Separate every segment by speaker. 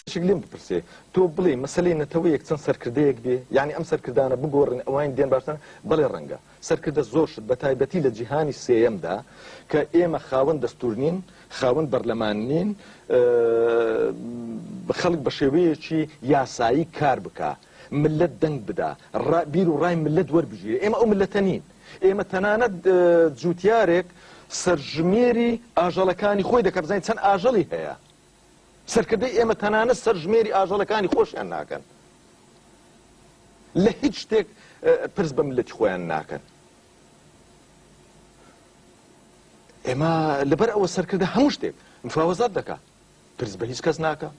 Speaker 1: یەکێک لێم بپرسێ تۆ بڵێ مەسەلەی نەتەوەیەک چەند سەرکردەیەک بێ یعنی ئەم سەرکردانە بگۆڕن ئەوان دێن باشتر؟ بەڵێ ڕەنگە سەرکردە زۆر شت بە تایبەتی لە جیهانی سێیەمدا کە ئێمە خاوەن دەستور نین، خاوەن بەرلەمان نین، خەڵک بە شێوەیەکی یاسایی کار بکا، مللەت دەنگ بدا، بیر و ڕای مللەت وەربگیرێ، ئێمە ئەو مللەتە نین. ئێمە تەنانەت جوتیارێک سەرژمێری ئاژەڵەکانی خۆی دەکا بزانین چەند ئاژەڵی هەیە. سەرکردەی ئێمە تەنانەت سەرژمێری ئاژەڵەکانی خۆشیان ناکەن. لە هیچ شتێک پرس بە مللەتی خۆیان ناکەن. ئێمە لەبەر ئەوە سەرکردە هەموو شتێک مفاوەزات دەکا، پرس بە هیچ کەس ناکا،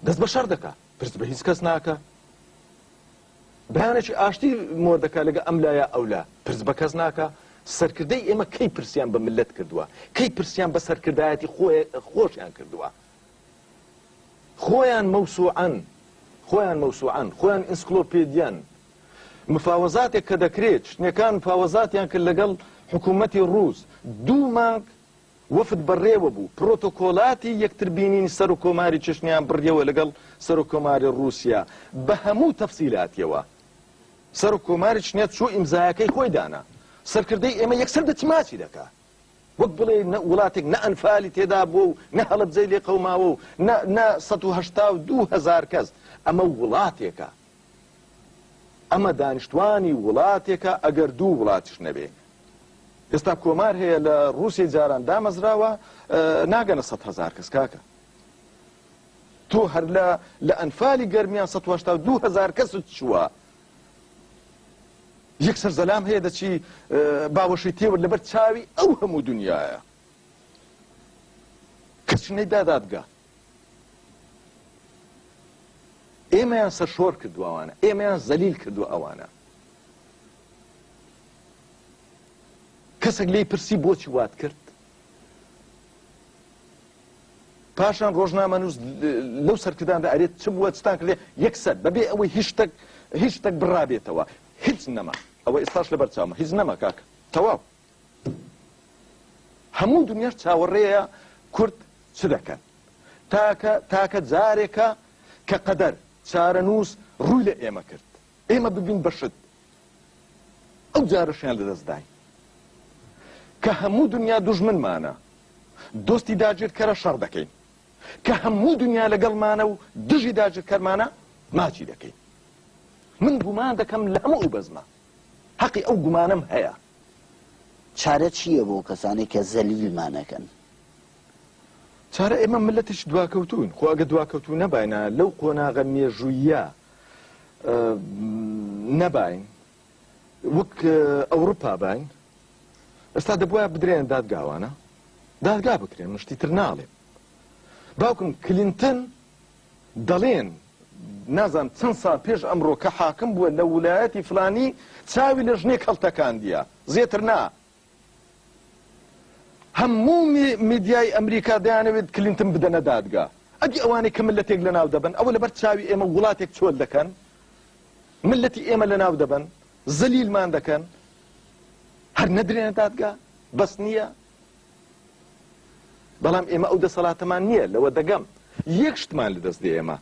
Speaker 1: دەست بە شەڕ دەکا، پرس بە هیچ کەس ناکا، بەیانێکی ئاشتی مۆر دەکا لەگە ئەم لا یا ئەو لا، پرس بە کەس ناکا. سەرکردەی ئێمە کەی پرسیان بە مللەت کردووە؟ کەی پرسیان بە سەرکردایەتی خۆشیان کردووە؟ خۆیان مەوسوعەن، خۆیان مەوسوعەن، خۆیان ئینسکلۆپێدیان. مفاوەزاتێک کە دەکرێت، چشنەکان مفاوەزاتیان کرد لەگەڵ حکوومەتی ڕووس، دوو مانگ وەفد بەڕێوە بوو، پرۆتۆکۆلاتی یەکتر بینینی سەرۆک کۆماری چشنیان بڕیەوە لەگەڵ سەرۆک کۆماری ڕووسیا بە هەموو تەفسیلاتیەوە. سەرۆک کۆماری چشنیا چوو ئیمزایەکەی خۆی دانا. سەرکردەی ئێمە یەکسەر دەچی ماچی دەکا. وەک بڵێی نە وڵاتێک نە ئەنفالی تێدا بووە و نە هەڵەبجەی لێ قەوماوە و نە نە 182 هەزار کەس. ئەمە وڵاتێکە. ئەمە دانیشتوانی وڵاتێکە ئەگەر دوو وڵاتیش نەبێ. ئێستا کۆمار هەیە لە ڕووسیای جاران دامەزراوە ناگەنە 100 هەزار کەس کاکە. تۆ هەر لە لە ئەنفالی گەرمیان 182 هەزار کەست چووە. یەکسەر زەلام هەیە دەچی باوەشی تێوە لەبەر چاوی ئەو هەموو دنیایە. کەس نەیدا دادگا. ئێمەیان سەرشۆر کردووە ئەوانە، ئێمەیان زەلیل کردووە ئەوانە. کەسێک لێی پرسی بۆچی وات کرد؟ پاشان ڕۆژنامەنووس لەو سەرکرداندا ئەرێت چ بووە چتان کردێ یەکسەر بەبێ ئەوەی هیچ شتێک هیچ شتێک بڕابێتەوە هیچ نەما. ئەوە ئێستاش لەبەر چاومە هیچ نەما کاکە تەواو. هەموو دنیاش چاوەڕێیە کورد چ دەکەن. تاکە تاکە جارێکە کە قەدەر چارەنووس ڕووی لە ئێمە کرد ئێمە ببین بە شت، ئەو جارەشیان لەدەست داین کە هەموو دنیا دوژمنمانە، دۆستی داگیرکەرە شەڕ دەکەین، کە هەموو دنیا لەگەڵمانە و دژی داگیرکەرمانە ماچی دەکەین. من گومان دەکەم لە هەموو ئەو بەزمە، حەقی ئەو گومانەم هەیە.
Speaker 2: چارە چییە بۆ کەسانێک کە زەلیلمانەکەن؟
Speaker 1: چارە ئێمە ملەتێکی دواکەوتووین، خۆ ئەگە دواکەوتوو نەباینە لەو قۆناغە مێژوویە نەباین وەک ئەوروپا باین، ئێستا دەبوایە بدرێن دادگاوانە، دادگا بکرێن، من شتی تر ناڵێم. باوکم کلینتن دەڵێن نازانم چەند ساڵ پێش ئەمڕۆ کە حاکم بووە لە ولایەتی فلانی چاوی لە ژنێک هەڵتەکاندیە، زێتر نا. هەموو میدیای ئەمریکا دەیانەوێت کلینتن بدەنە دادگا. ئەدی ئەوانەی کە ملەتێک لەناو دەبەن، ئەوە لەبەر چاوی ئێمە وڵاتێک چۆل دەکەن، ملەتی ئێمە لەناو دەبەن، زەلیلمان دەکەن، هەر نەدرێنە دادگا بەس نییە. بەڵام ئێمە ئەو دەسەڵاتەمان نییە. لەوە دەگەم یەک شتمان لەدەست دێ، ئێمە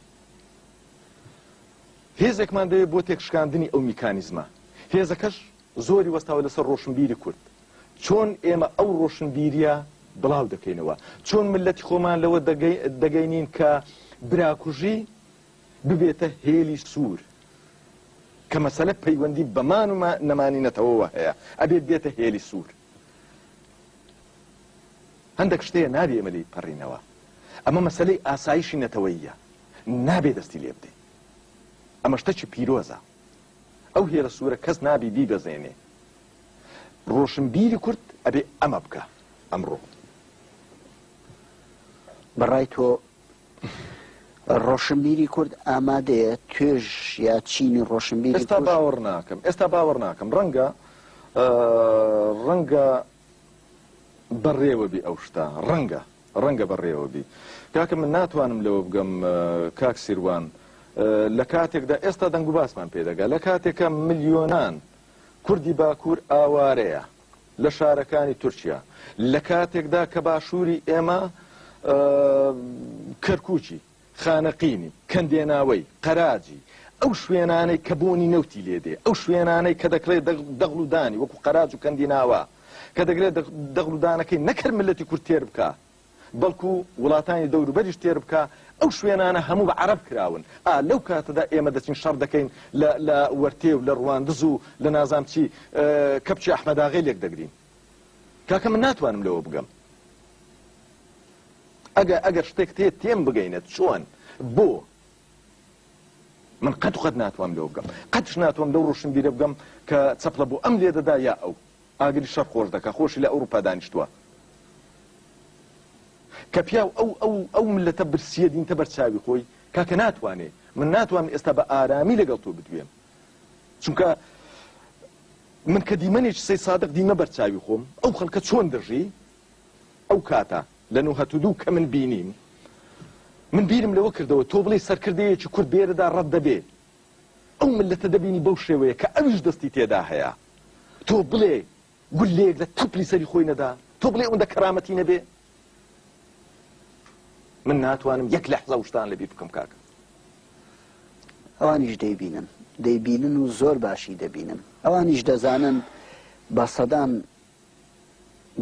Speaker 1: هێزێکمان دەوێت بۆ تێکشکاندنی ئەو میکانیزمە. هێزەکەش زۆری وەستاوە لەسەر ڕۆشنبیری کورد. چۆن ئێمە ئەو ڕۆشنبیریە بڵاو دەکەینەوە؟ چۆن ملەتی خۆمان لەوە دەگەینین کە براکوژی ببێتە هێلی سوور، کە مەسەلە پەیوەندی بەمان و نەمانی نەتەوەوە هەیە، ئەبێ بێتە هێلی سوور. هەندێک شتەیە نابێ ئێمە لێی پەڕینەوە. ئەمە مەسەلەی ئاسایشی نەتەوەییە، نابێ دەستی لێ بدەین. ئەمە شتەکی پیرۆزە. ئەو هێلە سوورە کەس نابی بیبەزێنێ. ڕۆشنبیری کورد ئەبێ ئەمە بکا ئەمڕۆ.
Speaker 2: بەڕای تۆ ڕۆشنبیری کورد ئامادەیە توێژ یا چینی ڕۆشنبیری
Speaker 1: ئێستا باوەڕ ناکەم، ئێستا باوەڕ ناکەم. ڕەنگە ڕەنگە بەڕێوە بی ئەو شتە، ڕەنگە ڕەنگە بەڕێوە بی کاکە. من ناتوانم لەوە بگەم کاک سیروان، لە کاتێکدا ئێستا دەنگ و باسمان پێدەگا، لە کاتێکە ملیۆنان کوردی باکوور ئاوارەیە لە شارەکانی تورکیا، لە کاتێکدا کە باشووری ئێمە کەرکوکی خانەقینی، کەندێناوەی، قەراجی، ئەو شوێنانەی کە بۆنی نەوتی لێ دێ، ئەو شوێنانەی کە دەکرێ دەغڵ و دانی وەکو قەراج و کەندیناوە، کە دەکرێ دەغڵ و دانەکەی نەک هەر میللەتی کورد تێر بکا، بەڵکو وڵاتانی دەوروبەریش تێر بکا، ئەو شوێنانە هەموو بە عەرەب کراون. ئا لەو کاتەدا ئێمە دەچین شەڕ دەکەین لە لە وەرتێ و لە ڕواندز و لە نازام چی کەپکی ئەحمەداغەی لێک دەگرین. کاکە من ناتوانم لەوە بگەم. ئەگە ئەگەر شتێک تێ تێم بگەینە چۆن؟ بۆ؟ من قەت و قەت ناتوانم لەوە بگەم. قەتش ناتوانم لەو ڕۆشنبیرە بگەم کە چەپڵە بۆ ئەم لێدەدا یا ئەو. ئاگری شەڕ خۆش دەکا، خۆشی لە ئەوروپا دانیشتووە. کە پیاو ئەو ئەو ئەو ملەتە برسیە دینتە بەر چاوی خۆی، کاکە ناتوانێ. من ناتوانم ئێستا بە ئارامی لەگەڵ تۆ بدوێم. چونکە من کە دیمەنێکی سەید سادق دیمە بەر چاوی خۆم، ئەو خەڵکە چۆن دەژی، ئەو کاتە لە 92 کە من بینیم، من بیرم لەوە کردەوە تۆ بڵێی سەرکردەیەکی کورد بێرەدا ڕەت دەبێ، ئەو ملەتە دەبینی بەو شێوەیە کە ئەویش دەستی تێدا هەیە، تۆ بڵێ گوللەیەک لە تەپلی سەری خۆی نەدا، تۆ بڵێ ئەوەندە کەرامەتی نەبێ؟ من ناتوانم یەک لەحزە ئەو شتان لەبیر بکەم کاکە.
Speaker 2: ئەوانیش دەیبینن، دەیبینن و زۆر باشی دەبینن. ئەوانیش دەزانن بە سەدان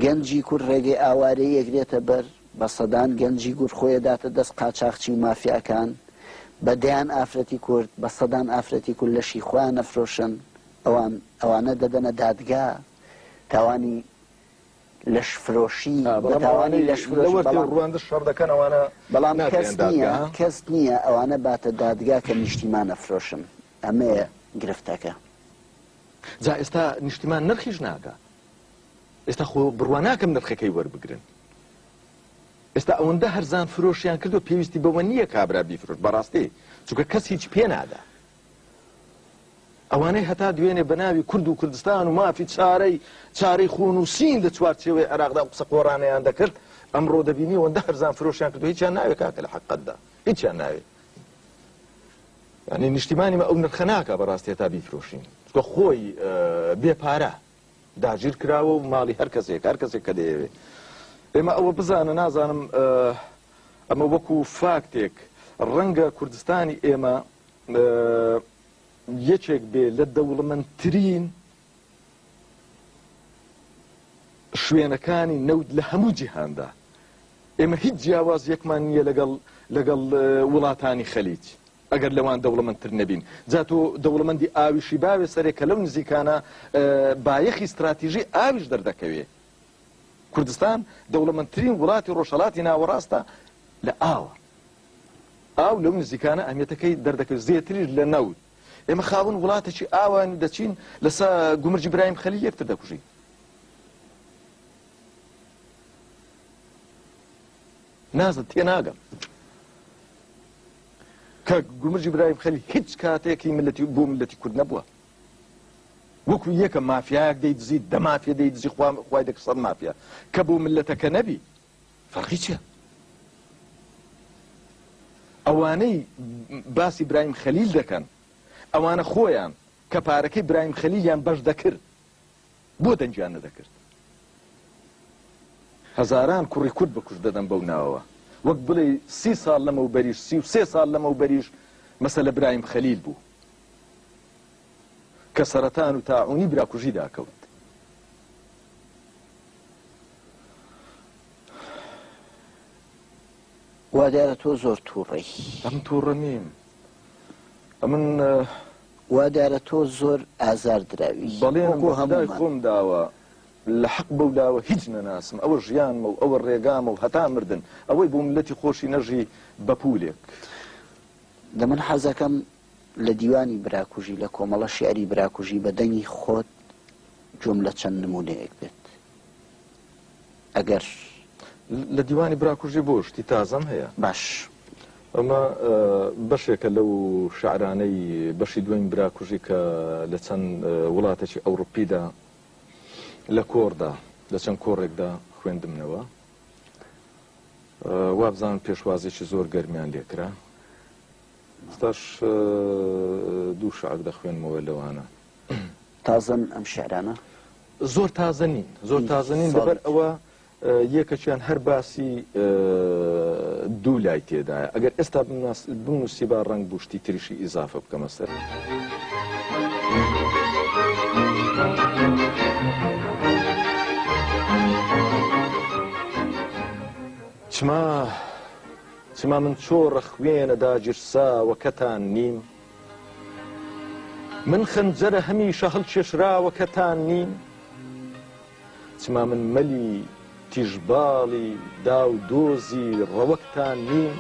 Speaker 2: گەنجی کورد ڕێگەی ئاوارەیی ئەگرێتە بەر، بە سەدان گەنجی گورد خۆی ئەداتە دەست قاچاخچی و مافیاکان، بە دەیان ئافرەتی کورد، بە سەدان ئافرەتی کورد لەشی خۆیان ئەفرۆشن، ئەوان ئەوانە دەدەنە دادگا، تاوانی لەشفرۆشی، بە
Speaker 1: بەڵام
Speaker 2: تاوانی
Speaker 1: ئەوانەی
Speaker 2: لەشفرۆشی،
Speaker 1: لەوەرتێ و
Speaker 2: بەڵام
Speaker 1: ڕواندز شەڕ دەکەن ئەوانە
Speaker 2: بەڵام کەس
Speaker 1: نادرێن
Speaker 2: نییە
Speaker 1: دادگا ها؟
Speaker 2: کەس نییە ئەوانە باتە دادگا کە نیشتیمان ئەفرۆشن، ئەمەیە گرفتەکە.
Speaker 1: جا ئێستا نیشتیمان نرخیش ناکا ئێستا خۆ بڕوا ناکەم نرخەکەی وەربگرن ئێستا ئەوەندە هەرزان فرۆشیان کردو پێویستی بەوە نییە کابرا بیفرۆش بەڕاستی چونکە کەس هیچ پێ نادا ئەوانەی هەتا دوێنێ بە ناوی کورد و کوردستان و مافی چارەی چارەی خۆنووسین لە چوارچێوەی عێراقدا قسە قۆڕانەیان دەکرد ئەمڕۆ دەبینی ئەوەندە هەرزان فرۆشیان کردو هیچیان ناوێ کاکە لە حەقەتدا هیچیان ناوێ یانی نیشتیمانی مە ئەو نرخە ناکا بەڕاستی هەتا بیفرۆشین چونکە خۆی بێ پارە داگیر کراوە و ماڵی هەر کەسێک هەر کەسێک کە دەیەوێ ئێمە ئەوە بزانە نازانم ئەمە وەکو فاکتێک ڕەنگە کوردستانی ئێمە یەکێک بێ لە دەوڵەمەندترین شوێنەکانی نەوت لە هەموو جیهاندا. ئێمە هیچ جیاوازیەکمان نییە لەگەڵ لەگەڵ وڵاتانی خەلیج ئەگەر لەوان دەوڵەمەندتر نەبین. جا تۆ دەوڵەمەندی ئاویشی باوێ سەرێ کە لەو نزیکانە بایەخی ستراتیژی ئاویش دەردەکەوێ. کوردستان دەوڵەمەندترین وڵاتی ڕۆژهەڵاتی ناوەڕاستە لە ئاوە. ئاو لەو نزیکانە ئەهمیەتەکەی دەردەکەوێت زێتریش لە نەوت. ئێمە خاوەن وڵاتێکی ئاواین و دەچین لەسە گومرگی برایم خەلیل یەکتر دەکوژین. نازم تێناگەم کە گومرگی برایم خەلیل هیچ کاتێکی ملەتی بۆ ملەتی کورد نەبووە. وەکو یەکە مافیایەک دەیدزی دە مافیا دەیدزی خوای دەکرد سەد مافیا کە بۆ ملەتەکە نەبی فەرقی چیە؟ ئەوانەی باسی برایم خەلیل دەکەن ئەوانە خۆیان کە پارەکەی برایم خەلیلیان بەش دەکرد بۆ دەنگیان نەدەکرد؟ هەزاران کوڕی کورد بەکوشت دەدەن بەو ناوەوە وەک بڵێ 30 ساڵ لەمەوبەریش 33 ساڵ لەمەوبەریش مەسەلە برایم خەلیل بوو کە سەرەتان و تاعونی براکوژی داکەوت.
Speaker 2: وا دیارە تۆ زۆر تووڕەی.
Speaker 1: ئەمن تووڕە نیم. ئەمن.
Speaker 2: وا دیارە تۆ زۆر ئازار دراوی.
Speaker 1: بەڵێنم بە خودای خۆم داوە لە حەق بەو لاوە هیچ نەناسم. ئەوە ژیانمە و ئەوە ڕێگامە و هەتا مردن. ئەوەی بۆ میللەتی خۆشی نەژی بە پوولێک.
Speaker 2: دە من حەزەکەم لە دیوانی براکوژی لە کۆمەڵە شیعری براکوژی بە دەنگی خۆت گوێم لە چەند نموونەیەک بێت. ئەگەر.
Speaker 1: لە دیوانی براکوژی بۆ شتی تازەم هەیە.
Speaker 2: باش.
Speaker 1: ئەمە بەشێکە لەو شعرانەی بەشی دووەمی براکوژی کە لە چەند وڵاتێکی ئەوڕوپیدا لە کۆڕدا لە چەند کۆڕێکدا خوێندمنەوە. وابزانم پێشوازێکی زۆر گەرمیان لێکرا. ئێستاش دوو شعر دەخوێنمەوە لەوانە.
Speaker 2: تازەن ئەم شعرانە؟
Speaker 1: زۆر تازە نین، زۆر تازە نین لەبەر ئەوە یەکەکیان هەر باسی دوو لای تێدایە ئەگەر ئێستا بمنووسیبا ڕەنگ بوو شتی تریشی ئیزافە بکەمە سەر. چما چما من چۆڕە خوێنە داگیرساوەکەتان نیم من خەنجەرە هەمیشە هەڵکێشراوەکەتان نیم چما من مەلی تیژباڵی داو دۆزی ڕەوەکتان نیم؟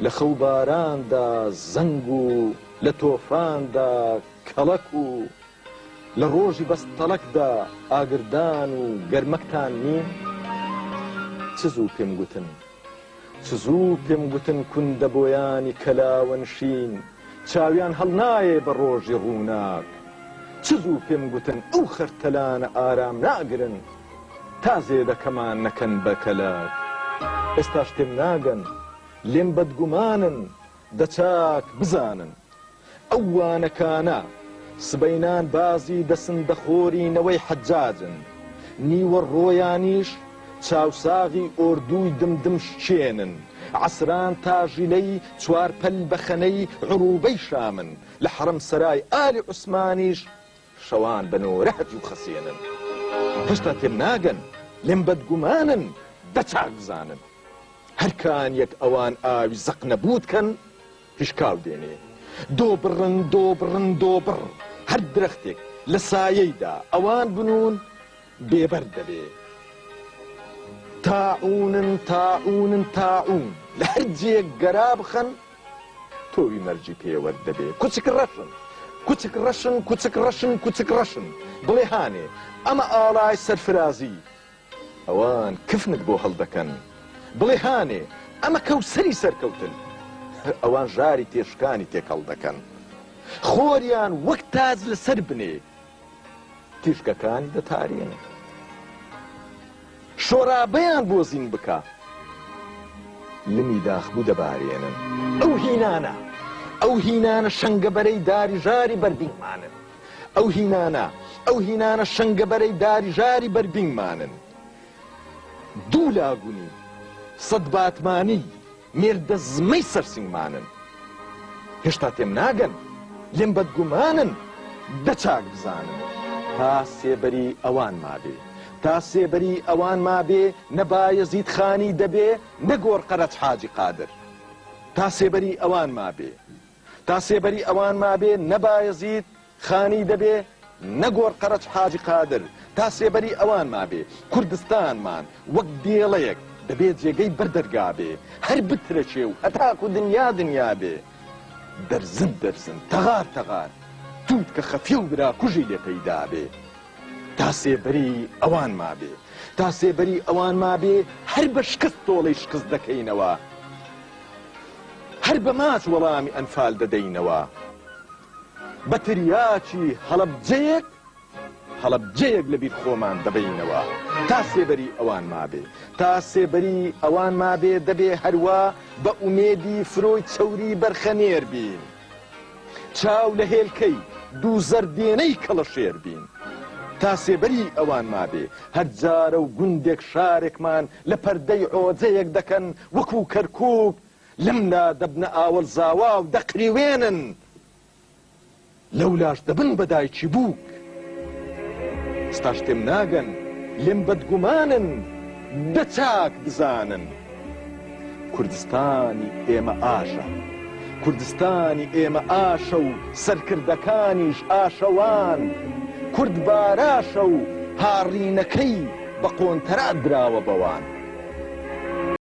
Speaker 1: لە خەو باراندا زەنگ و لە تۆفاندا کەڵەک و لە ڕۆژی بەستەڵەکدا ئاگردان و گەرمەکتان نیم؟ چ زوو پێم گوتن چ زوو پێم گوتن کوندەبۆیانی کەلاوەنشین چاویان هەڵنایێ بە ڕۆژی ڕووناک چ زوو پێم گوتن ئەو خەرتەلانە ئارام ناگرن تا زێدەکەمان نەکەن بە کەلاک ئێستاش تێم ناگەن لێم بەدگومانن دە چاک بزانن ئەو وانەکانە سبەینان بازی دەسندەخۆری نەوەی حەجاجن، نیوەڕۆیانیش چاوساغی ئۆردووی دمدم شکێنن، عەسران تاژیلەی چوارپەل بەخەنەی عروبەی شامن، لە حەڕەمسەرای ئالی عوسمانیش شەوان بە نۆرە هەتیو خەسێنن. هێشتا تێم ناگەن، لێم بەدگومانن، دە چاک بزانن. هەرکان یەک ئەوان ئاوی زەق نەبووت کەن، هشکاو دێنێ. دۆ بڕن دۆ بڕن دۆ بڕ هەر درەختێک لە سایەیدا ئەوان بنوون بێ بەر دەبێ. تاعوونن تاعوونن تاعوون لە هەر جێیەک گەرا بخەن تۆوی مەرگی پێ وەردەبێ. کوچک ڕەشن کوچک ڕەشن کوچک ڕەشن کوچک ڕەشن بڵێ هانێ ئەمە ئاڵای سەرفرازی ئەوان کفنت بۆ هەڵدەکەن بڵێ هانێ ئەمە کەوسەری سەرکەوتن ئەوان ژاری تێشکانی تێکەڵ دەکەن خۆریان وەک تاج لەسەر بنێ تیشکەکانی دەتارێنن شۆرابەیان بۆ زین بکە لمی داخبوو دەبارێنن ئەو هینانە ئەو هینانە شەنگەبەرەی داری ژاری بەربینمانن ئەو هینانە ئەو هینانە شەنگەبەرەی داری ژاری بەربینگمانن دوو لاگونی سەد باتمانی مێردە زمەی سەرسینگمانن هێشتا تێم ناگەن لێم بەدگومانن دە چاک بزانن تا سێبەری ئەوان مابێ تا سێبەری ئەوان مابێ نە بایەزید خانی دەبێ نە گۆڕ قەرەج حاجی قادر تا سێبەری ئەوان مابێ تا سێبەری ئەوان مابێ نە بایەزید خانی دەبێ نە گۆڕ قەرەج حاجی قادر تا سێبەری ئەوان مابێ کوردستانمان وەک دێڵەیەک دەبێ جێگەی بەر دەرگا بێ هەر بترەکێ و هەتاکو دنیا دنیا بێ دەرزن دەرزن تەغار تەغار تووتکە خەفیە و براکوژی لێ پەیدا بێ تا سێبەری ئەوان مابێ تا سێبەری ئەوان مابێ هەر بە شکست تۆڵەی شکست دەکەینەوە. هەر بە ماچ وەڵامی ئەنفال دەدەینەوە. بە تریاکی هەڵەبجەیەک هەڵەبجەیەک لە بیر خۆمان دەبەینەوە. تا سێبەری ئەوان مابێ. تا سێبەری ئەوان مابێ دەبێ هەروا بە ئومێدی فرۆی چەوری بەرخەنێر بین. چاو لە هێلکەی دوو زەردێنەی کەڵەشێر بین. تا سێبەری ئەوان مابێ. هەر جارە و گوندێک شارێکمان لە پەردەی عۆجەیەک دەکەن وەکوو کەرکووک لەملا دەبنە ئاوەڵ زاوا و دەقریوێنن لەولاش دەبن بە دایکی بووک ئێستاش تێم ناگەن لێم بەدگومانن دە چاک بزانن کوردستانی ئێمە ئاشە کوردستانی ئێمە ئاشە و سەرکردەکانیش ئاشەوان کورد باراشە و هاڕینەکەی بە قۆنتەرات دراوە بەوان.